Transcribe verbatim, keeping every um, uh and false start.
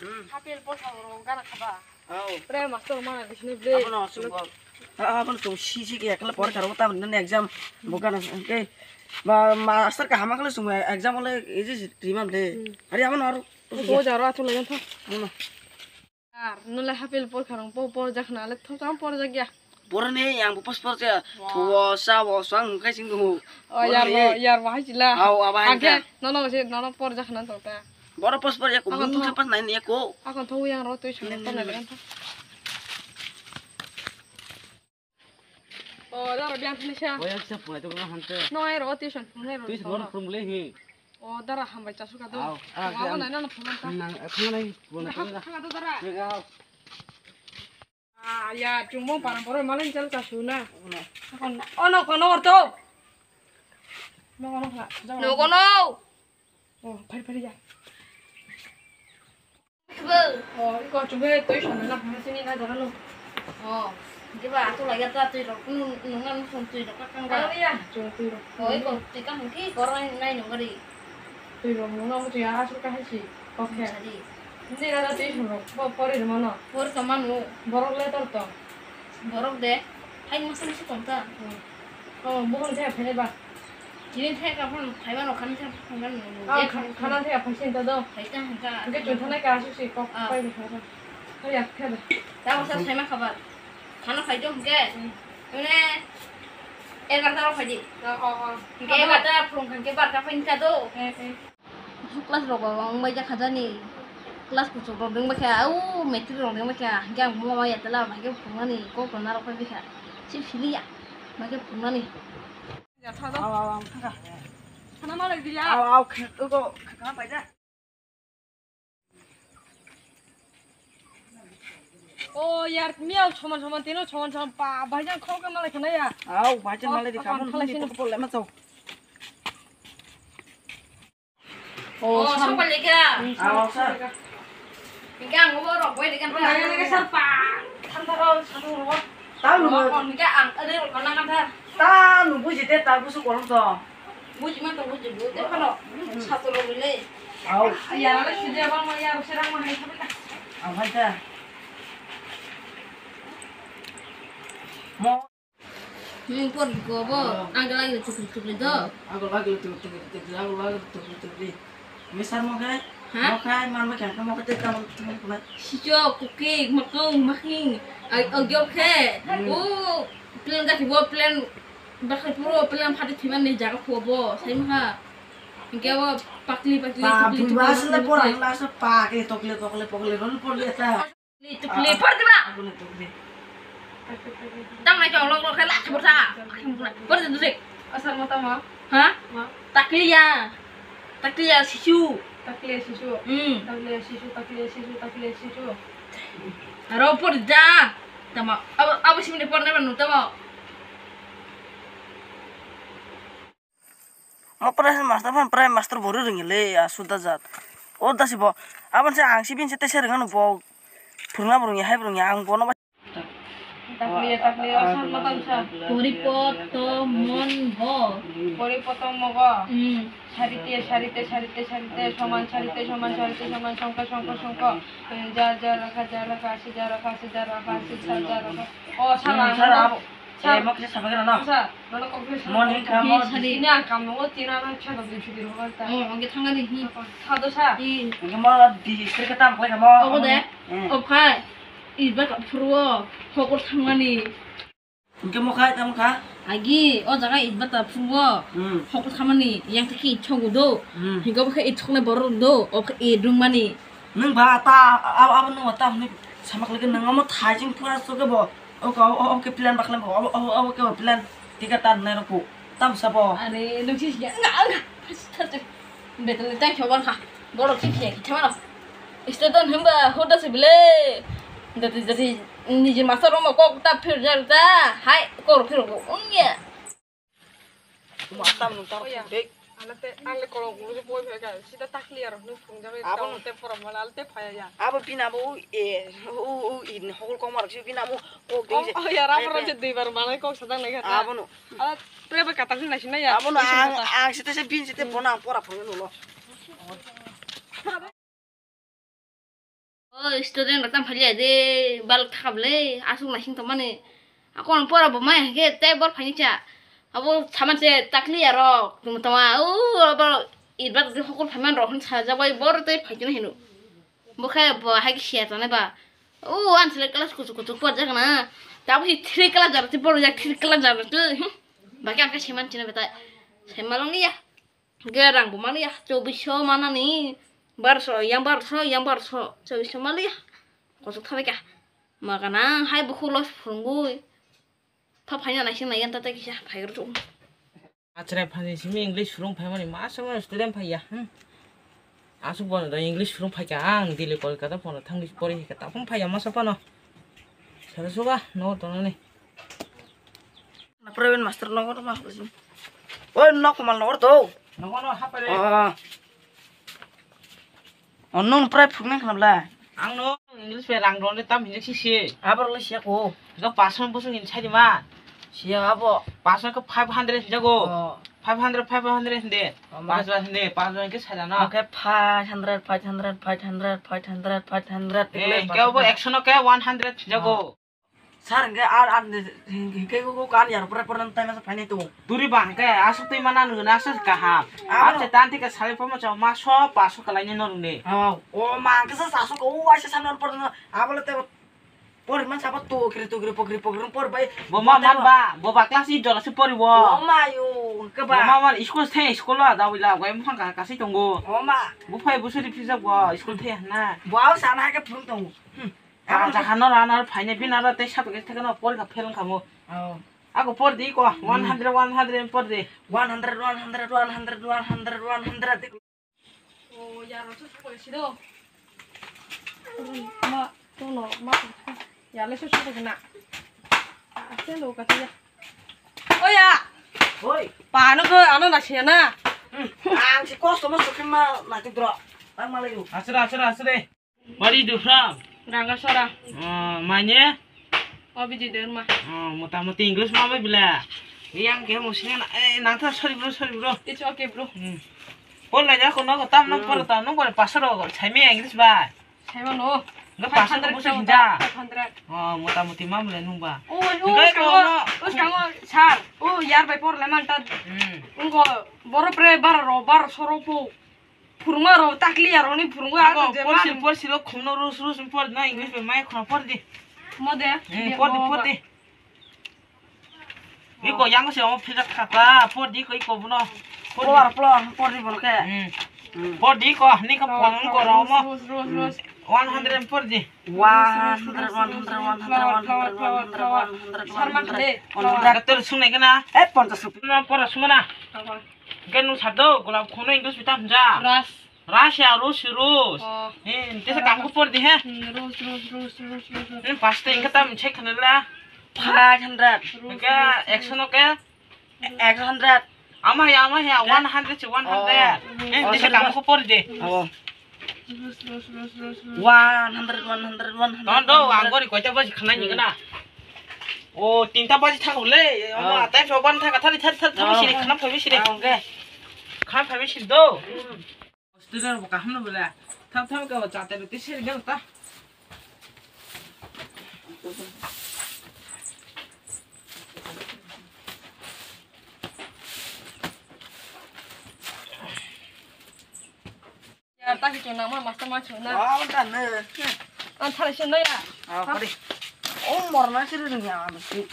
Hmm. Hapel posa rok gana khaba. Au. Pre master mana bisini ble. Abono chungo. Ah, abono chungo si si ke ekla por karo ta nang exam bukan ke. Ba master ka hama kala chungo exam ole easy rimam de. Hmm. Ari abono aro. Ko jaro atu lagan tha. Abono. Ar nule hapel por kharang po por jakna le tho tam por jakya. Boroni yang bo post por se. Wow. Thuo, sao, swang khai sing dungo. Oh, yar bo, yar bo hai chila. Au, aba hai. Angke nono se, nono por jakna tong ta. Boro post por ya ko. Akon mung tho. Pas nai ne ko. Akon tho yang ro tui sung. Ne, ne, ne, ne. Oh, dara biang thani sa. Oya sa punai to na hante. No ai ro tui sung, punai ro. Tui sung ro prum le hi. Oh, dara hambai chasu ka do. Au, ah, wa ko nai na phone ta. Nang, phone nai, phone ta. Thang ta dara. Au. Ah, ya, chungmo parang parang malin chal ka suna. Ono. Akon, ono kono orto. No kono kha. No kono. Oh, phari phari ya. Bo. Oh, iko chungbe tui sona na phone sini na jara lo. Oh, diba atu lagi atu tui rok nung nung nung tui rok kakang ba. Ano ya, chung tui rok. Oh, iko tui kakang ki korang nai nung gari. Twi rok nung nung twi aswk kahai si kok khe. Sadi. Hindi gada twi sung rok bo pori rwmano. Pori tongmano. Borok le tor tong. Borok de. Hai masa masa tong ta. Hmm. Oh, buhun the phai ba. Chini the ka phun phai mano khan the phun mano. Ah, khan the phai sin ta do. Phai ta hangka. Hingke chun thanai ka aswk si kok pai ni kha. Hai ya khe ba. Ta masa phai ma khabar. Khana phai do hingke. Hmm. Mane egarta rok phai di. Oh, oh, oh. Hingke egarta phung hingke barta phai ni ta do. Eh, eh. Class rok ba wng bai jakha jani. Class kuchuk rok deng bai kha, au matric rok deng bai kha. Hingke ang mama ya tela bai khe phungnani kok rok narok pai bai kha. Si sili ya. Bai khe phungnani. Ya tha do. Au, au, au, thangkha. Khana malai di ya. Au, au, khe, ko, ko, khana pai da. O yar, miyao soman soman, tino soman soman, pa, bai jang khok malai khana ya. Au, bai jang malai di kha, mon khalai sini. Pole ma chau. Oh, oh, sir. Sir, balik ya. Hmm, sir. Ah, sir. Hingke ang bo rok bai dekan. Nang nang sir pa. Thanda ro sadu ro. Tahu lu. Oh, hingke ang ade ro kana kan thar. Tahu lu buji de ta busu kolom to. Buji ma to buji bu de kono. Satu ro le. Au. Ya le sidi abang ma ya serang ma hai sabi ka. Au hai ta. Mo. Hmm, por ko bo, oh. Ang lagi tukli tukli do. Ang lagi tukli tukli, ang lagi tukli tukli. Misal mo kai? Ha? Mo kai, man mo kai, mo kai, tamo, tamo, tamo. Sicho, kuki, makung, making. Ai, oh, gyo khe. Hmm. Oh, plan gati bo, plan bakal puro, plan phati thiman ni jaga kho bo, sai mo ha. Hingke bo, pakli, pakli, ba, tukli, tukli, bui ba, sila tukli, por, tukli. Ang lasa pa, ke tokle, tokle, pokle, rol, pokle, ta. Tukli, tukli, por diba? Tang nai chong lok lok khe la chibur sa. Por di dusik. Asal mo tamo? Ha? Ma? Takliya. Takliya sisu. Takliya sisu. Hmm. Takliya sisu, takliya sisu, takliya sisu. Aro por da. Tamo. Abo, abo simni por nai manu tamo. Mo prime master phan prime master bo rwrwng le, a suda jat. O da si bo. Abon se ang si bin se tese rwngano bo. Phwrwngna bo rwngya, hai bo rwngya, ang bono ba. Takliya, takliya, o san matan sa. Poripoto mon bo. Poripoto mogo. Hmm. Sarite, sarite, sarite, sarite, soman, sarite, soman, sarite, soman, songkha, songkha, songkha. Ja, ja, rakha, ja, rakha, asi, ja, rakha, asi, ja, rakha, asi, sa, ja, rakha. O, sala, hmm, sala. Sala. Eh, mo kisa sabai rano. Sa, nono kok bisa. Mo ni kamo. Sadi. Ini ang kamu, oh, tina na kisa kok bisa di rumah ta. Oh, oke, thangani, hmm. Thado sa. Hmm. Oke, mo di istri kata ang koi kamo. Oke de. Hmm. Oke. Iba ka phuruo, hokor thangani. Oke, mo khai, tamo kha. Agi, o jaga iba ta phuruo. Hmm. Hokor thangani, yang taki chogu do. Hmm. Higo khe ithokne borok do, oke, i dungmani. Nwng ba ta, ab-, abo nwng ta hwnwi samak lagi nwng omo thaising pura suke bo. O ka, o, o ke plan bakhlai bo, o, o, o ke plan ticket ta nai rokbo. Tam sabo. Are, nwng si siya, nga, nga, thate. Betel tai choban kha. Borok si siya, kithe mano. Student hwnba hoda se bile. Jati, jati, niji master romo kok ta phir jar ta. Hai, kor phir go. Ungya. Tamo tam nung tar. Oh, ya. Dek. Alate, ale kolok gulu je boi phai ga. Sida takli aro nu phung jabe. Abo ta nu. Te pora mala alate phaya ya. Abo pina bo e, u, u, in hokol kong marak si pina bo ko de. Oh, oh, ya, ram ram je dui bar malai kok sadang lai ga. Abo no. Ala pre ba kata sin na sin na ya. Abo no ang, ang sita se bin sita bona pora phung no lo. O student rok tam phaiya de, balok thakable, aswk naising tongmani. Akon pora bo maya hwnkhe tei bor phaini cha. Abo saman se takliya rok, tong tongma, o abo idbat de hokol phaiman rok hwn sajak bai bor tei phaikhe hino. Bo khe bo hai khe siya tongnai ba. O, ani selai class kuchuk kuchuk porjak na. Tabuk si three class jara twi porjak, three class jara twi. Hm. Ba khe ang khe saiman china betai. Saimalong ya. Ge rang bo mani ya, chobbish manani, barso, yang barso, yang barso, chobbish mali ya. Kosok thabai ka. Magana hai bukhuk los phurungui. Tha phaina naising naiyan ta ta kisa phaigrok chuk. Achrai phani simi English phurung phaimani masa student phaiya. Hmm. Asuk bono do English phurung phaika ang Delhi Kolkata bono thangwi pori hika tapung phaiya masa phano. Sara suga no tonani. Na private master nogor ma. Oi, nok mal nogor to. Nogo no hapare. Oh. Oh, nung prai phuknai khnam la. Ang no English bai rang rong le tam hinjak si si. Abar le siya ko. Ga pasan busung in sai ma. Siya abo. Pasan ko five hundred hinjago. Oh. Five hundred, five hundred hinde. Oh, ma. Pas pas hinde, pas pas ke sai na. Okay, five hundred, five hundred, five hundred, five hundred, five hundred. Eh, ke abo action ke one hundred hinjago. Oh. Sir, hingke ar, ar, hingke ko, ko, kan yar pore, pore, tai masa phainai tongo. Turi ba hingke aswk twi mana nung na aswk kaham. Abo. Ar se tan thike sari pamo chao ma so paso kalai ni norung de. Oh, o ma hingke sa saso ko, o aisa samno pore no, abo le te pore man sabo to kri, to kri, pokri, pokri, pore bai. Bo ma man ba, bo ba class eight jora se pori bo. O ma yo, hingke ba. Bo ma man school the, school la da wila, gai mo phang ka, kasi tongo. O ma. Bo phai bo suri phisa bo, school the na. Bo au sana ke phung tongo. Hmm. Abo jaga no rana phainai bini aro tei sabik theke no porikha fail wngkha mo. Oh. Ako por di ko, one hundred, one hundred por di. One hundred, one hundred, one hundred, one hundred, one hundred. Oh, ya ro su su ko si do. Ma, to no, ma. Ya le su su ko na. Ah, se lo ka ya. Oh ya. Oi. Pa no ko ano na siya na. Hmm. Ang si kosto mo sukin ma na ti dro. Ang malayu. Asra, asra, asra. What is the from? Rangasora. Oh, mane? Obiji Derma. Oh, motamoti English ma bai bila. Yang ke mo singa na, eh, nang ta sorry bro, sorry bro. It's okay, bro. Hmm. Pol lai ja ko no tam nang pol tam nang pol pasar ro sai me English ba. Sai ma no. Nga pasar ko bo se hinja. Five hundred. Oh, motamoti ma mule nung ba. Oh, oh, ngai ko skango, no. Oh, skango, sir. Oh, yar bai por le man ta. Hmm. Ungo boro pre bar ro, bar soro po. Phurungma rok takliya rokni phurungma. Ako, ako je porsi, man. Porsi rok khumno rus, rus, por na English bai mai khuna por di. Mo de? Hmm, de, por di, mo por ba. Di. Iko yang se omo philak khata, por di ko iko buno. Por di. Por, por, por di bono ke. Hmm. Hmm. Por di ko, ni ko por, por, por, por, rus, mo. Rus, rus, rus. One hundred por di. One hundred, one hundred, one hundred, one hundred, one hundred, one hundred, one hundred. Sar ma khade. One hundred. Gator sungnai kana? Eh, ponchas rupiya. Na por sungna. Apa? Hingke nung sardo, golap khono English bita hwnja. Ras. Ras ya, rus, rus. Oh. Eh, tesa kamko por di he. Hmm, rus, rus, rus. Hmm, paste hingke tam check khana la. Five hundred. Hingke action oke. Eight hundred. Ama ya, ama ya, one hundred si one hundred. Oh. Eh, tesa kamko por di. Oh. One hundred, one hundred, one hundred. Ton do, ang gori koita baji khanai ni gana. O, tinta baji thang le. Ama, time so ban thang, thari, thari, thari, thari, siri, khanam phabi siri. Okay. Khanam phabi siri do. Student bo kaham no bela. Tham, tham ka chate roti siri gel ta. Ya, ta hitung nang ma, master ma chung na. Wa, ta ne. Ang thari sung na ya. Ah, kari. Oh, morna siri ring ya, ano si.